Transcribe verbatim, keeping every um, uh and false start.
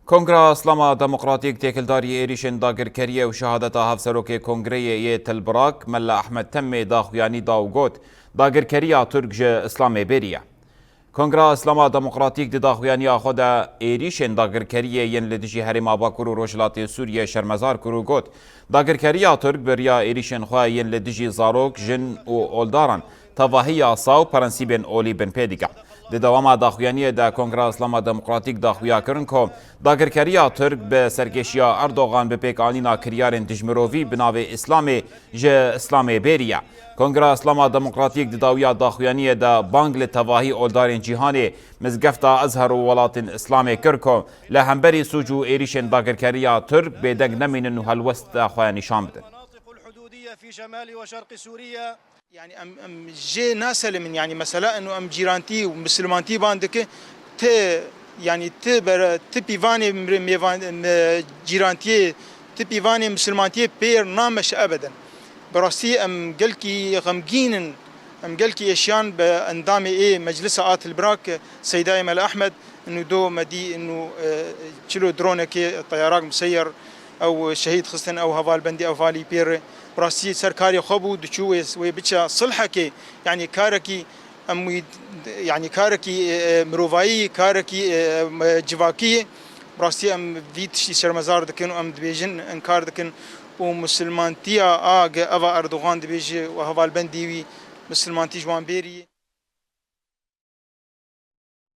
Kongra Îslama Demokratîk têkildarî êrîşên dagirkeriyê û şehadeta Hevserokê Kongreyê yê Tilbirak Mela Ehmed Temmê daxuyanî da û got, dagirkeriya Tirk ji Îslamê bêrî ye. Kongra Îslama Demokratîk di daxuyaniya xwe de êrîşên dagirkeriyê yên li dijî Herêma Bakur û Rojhilatê Sûriyê şermezar kir û got, dagirkeriya Tirk bi riya êrîşên xwe yên li dijî zarok, jin û oldaran tevahiya yasa û prensîbên olî binpê dike. Di dewama daxuyaniyê de Kongra Îslama Demokratîk daxuya kirin ku dagirkeriya Tirk bi serkêşiya Erdogan bi pêkanîna kiryarên dijmirovî bi navê Îslamê ji Îslamê bêrî ye. Kongra Îslama Demokratîk di dawiya daxuyaniyê de bang li tevahî oldarên cîhanê, Mizgefta Ezher û welatên Îslamê kir ku li hemberî sûc û êrîşên dagirkeriya Tirk bêdeng nemînin û helwesta xwe nîşan bidin. المناطق الحدودية في شمال وشرق سوريا. Yani em, em jê naselimin, yani mesela eno em cîrantî û misilmantî ban dike, ti, yani ti bere, ti pîvanê mre-, mêvan, me-, cîrantiyê, ti pîvanê misilmantiyê pêr nameşe ebeden. Bi rastî em gelkî xemgîn in, em gelkî êşiyan bi endamê ê Meclisa a Tilbirak, Seydayê Mela Ehmed, inu do me dî inu, e, çilo dronekê teyarak museyyer ew şehîd xistin, ew hevalbendî, ew hevalî pê re. Bi rastî ser karê xwe bû, diçû wê, wê biçe silhekê, yani karekî em wî, yani karekî, e, e, mirovayî, karekî, e, e, civakî ye. Bi rastî em vî tiştî şermezar dikin û em dibêjin, inkar dikin û misilmantiya a ge eva Erdogan dibêje û hevalbendî wî misilmantî ji wan bêrî.